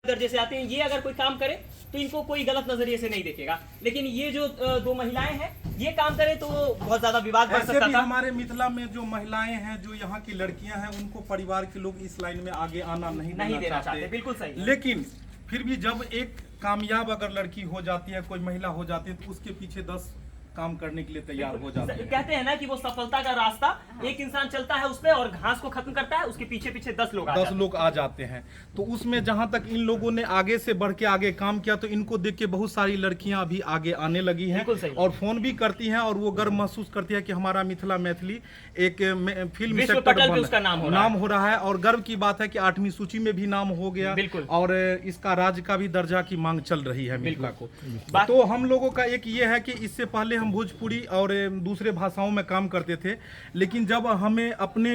दर्जे से आते हैं। ये अगर कोई काम करे तो इनको कोई गलत नजरिए से नहीं देखेगा, लेकिन ये जो दो महिलाएं हैं ये काम करे तो बहुत ज्यादा विवाद बढ़ ऐसे सकता भी था। हमारे मिथिला में जो महिलाएं हैं, जो यहाँ की लड़कियां हैं, उनको परिवार के लोग इस लाइन में आगे आना नहीं देना चाहते, बिल्कुल सही है। लेकिन फिर भी जब एक कामयाब अगर लड़की हो जाती है, कोई महिला हो जाती है, तो उसके पीछे 10 काम करने के लिए तैयार हो जाते हैं। कहते हैं ना कि वो सफलता का रास्ता एक इंसान चलता है उसमें और घास को खत्म करता है, उसके पीछे पीछे 10 लोग आ 10 जाते हैं। लोग आ जाते हैं। तो उसमें जहां तक इन लोगों ने आगे से बढ़ के आगे काम किया, तो इनको देख के बहुत सारी लड़कियां अभी आगे आने लगी हैं बिल्कुल सही। और फोन भी करती हैं और वो गर्व महसूस करती है कि हमारा मिथिला मैथिली एक फिल्म विश्व सेक्टर पटल पे उसका नाम हो रहा है। नाम हो रहा है। और गर्व की बात है कि 8वीं सूची में भी नाम हो गया। बिल्कुल। और इसका राज्य का भी दर्जा की मांग चल रही है मिथिला को। बाकी तो हम लोगों का एक ये है कि इससे पहले हम भोजपुरी और दूसरे भाषाओं में काम करते थे, लेकिन जब हमें अपने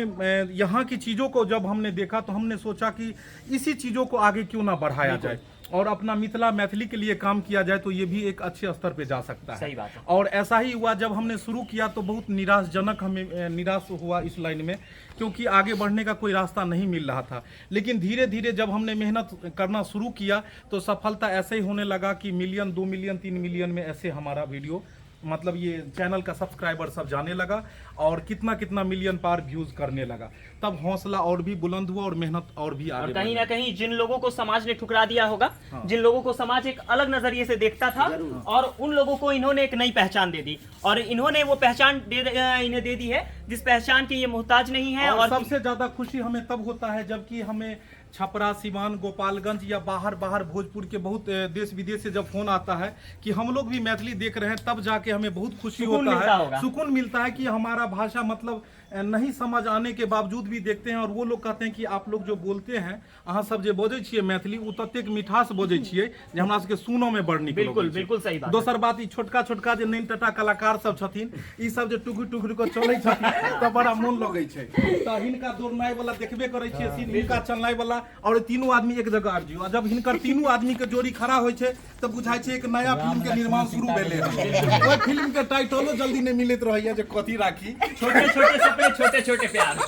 यहाँ की चीज़ों को जब हमने देखा तो हमने सोचा कि इसी चीज़ों को आगे क्यों ना बढ़ाया जाए और अपना मिथिला मैथिली के लिए काम किया जाए, तो ये भी एक अच्छे स्तर पे जा सकता है। सही बात है। और ऐसा ही हुआ, जब हमने शुरू किया तो बहुत निराशजनक हमें निराश हुआ इस लाइन में, क्योंकि आगे बढ़ने का कोई रास्ता नहीं मिल रहा था। लेकिन धीरे धीरे जब हमने मेहनत करना शुरू किया तो सफलता ऐसे ही होने लगा कि मिलियन, 2 मिलियन, 3 मिलियन में ऐसे हमारा वीडियो, मतलब ये चैनल का सब्सक्राइबर सब जाने लगा और कितना कितना मिलियन पार व्यूज करने लगा। तब हौसला और भी बुलंद हुआ और मेहनत और भी और आगे कहीं बढ़ी। ना कहीं जिन लोगों को समाज ने ठुकरा दिया होगा, हाँ। जिन लोगों को समाज एक अलग नजरिए से देखता था, और उन लोगों को इन्होंने एक नई पहचान दे दी और इन्होंने वो पहचान इन्हें दे दी है जिस पहचान के ये मोहताज नहीं है। और सबसे ज्यादा खुशी हमें तब होता है जबकि हमें छपरा, सिवान, गोपालगंज या बाहर बाहर भोजपुर के बहुत देश विदेश से जब फोन आता है कि हम लोग भी मैथिली देख रहे हैं, तब जाके हमें बहुत खुशी सुकून होता मिलता है, होगा। सुकून मिलता है कि हमारा भाषा मतलब नहीं समझ आने के बावजूद भी देखते हैं। और वो लोग कहते हैं कि आप लोग जो बोलते हैं, अहाँ सब जे बजै छियै मैथिली, उ ततेक मिठास बजै छियै जे हमरा सबके सुनऽ में बड़ नीक बिल्कुल लगै छै। बिल्कुल सही बात है। दोसर बात, ई छोटका छोटका जे नैन टटा कलाकार सब छथिन, ई सब जे टुकुर टुकुर के चलै छथिन तऽ बड़ा मोन लगै छै। तऽ हिनका दौड़नाइ वाला देखबे करै छियै सीन, हिनका चलनाइ वाला, और तीनू आदमी एक जगह आबि जियो। आ जब हिनकर तीनू आदमी के जोड़ी खड़ा होइ छै तऽ बुझाइ छै एक नया फिल्म के निर्माण शुरू भेलै हन। ओहि फिल्म के टाइटलो जल्दी नहि मिलैत रहैया जे कथी राखी। छोटे छोटे सपने, छोटे छोटे प्यार,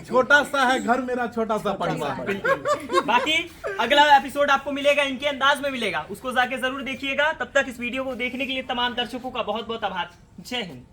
छोटा सा है घर मेरा, छोटा सा परिवार। बिल्कुल। बाकी अगला एपिसोड आपको मिलेगा इनके अंदाज में मिलेगा, उसको जाके जरूर देखिएगा। तब तक इस वीडियो को देखने के लिए तमाम दर्शकों का बहुत बहुत आभार। जय हिंद।